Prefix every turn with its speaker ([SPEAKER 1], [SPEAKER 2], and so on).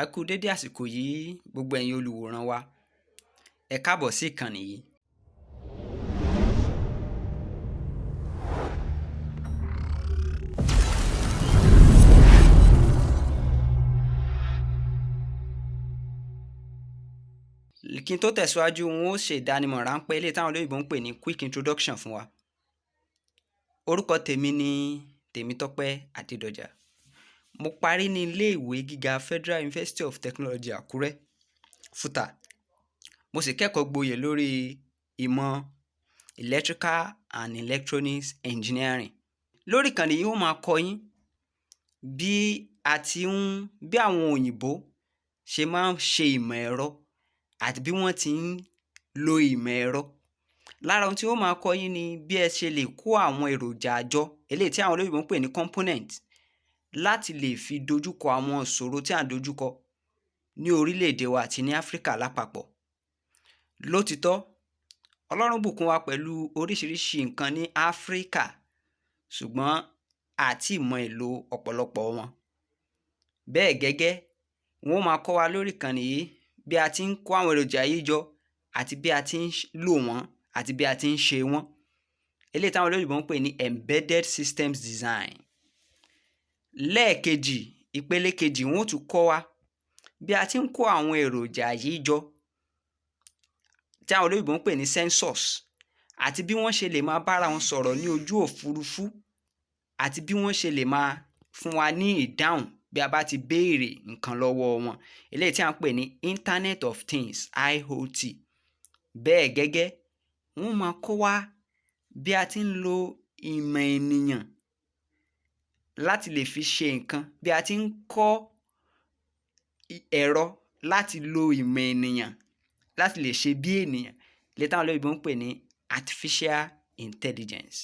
[SPEAKER 1] A kú dédé àsìkò yìí, gbogbo ẹ̀yin olùwòran wa. Ẹ káàbọ̀ sí ìkànnì yìí. Kí n tó tẹ̀síwájú, n ó ṣe ìdánimọ̀ ráńpẹ́ eléyìí táwọn olóyìnbó ń pè ní quick introduction fún wa. Orúkọ tèmi ni Tèmítọ́pẹ́ Adédọjà. Mo parí ní ilé ìwé gíga Federal University of Technology Àkúrẹ́, FUTA. Mo sì kẹ́kọ̀ọ́ gboyè lórí ìmọ̀ Electrical and Electronics Engineering. Lórí ìkànnì yìí, ó máa kọ́ yín bí a ti ń bí àwọn òyìnbó ṣe máa ń ṣe ìmọ̀ ẹ̀rọ àti bí wọ́n ti ń lo ìmọ̀ ẹ̀rọ. Lára ohun tí ó máa kọ́ yín ni bí ẹ ṣe lè kó àwọn èròjà jọ, eléyìí tí àwọn olóyìnbó ń pè ní component, láti lè fi dojúkọ àwọn ìṣòro tí à ń dojúkọ ní orílẹ̀-èdè wa àti ní Áfríkà lápapọ̀. Lótìítọ́, Ọlọ́run bùkún wa pẹ̀lú oríṣiríṣi nǹkan ní Áfríkà, ṣùgbọ́n a tí mọ ìlò ọ̀pọ̀lọpọ̀ wọn. Bẹ́ẹ̀ gẹ́gẹ́, wọ́n ó máa kọ́ wa lórí ìkànnì yìí bí a ti ń kó àwọn èròjà yìí jọ àti bí a ti ń lò wọ́n àti bí a ti ń ṣe wọ́n. Eléyìí táwọn olóyìnbó ń pè ní embedded systems design. Lẹ́ẹ̀kejì, ìpele kejì, wọ́n ó tún kọ́ wa bí a ti ń kó àwọn èròjà yìí jọ tí àwọn olóyìnbó ń pè ní sensors, àti bí wọ́n ṣe lè máa bára wọn sọ̀rọ̀ ní ojú òfurufú, àti bí wọ́n ṣe lè máa fún wa ní ìdáhùn bí a bá ti béèrè nǹkan lọ́wọ́ wọn. Eléyìí tí à ń pè ní Internet of Things, IoT. Bẹ́ẹ̀ gẹ́gẹ́, wọ́n máa kọ́ wa bí a ti ń lo ìmọ̀ ènìyàn láti lè fi ṣe nǹkan, bí a ti ń kọ́ ẹ̀rọ láti lo ìmọ̀ ènìyàn láti lè ṣe bí ènìyàn, eléyìí táwọn olóyìnbó ń pè ní artificial intelligence.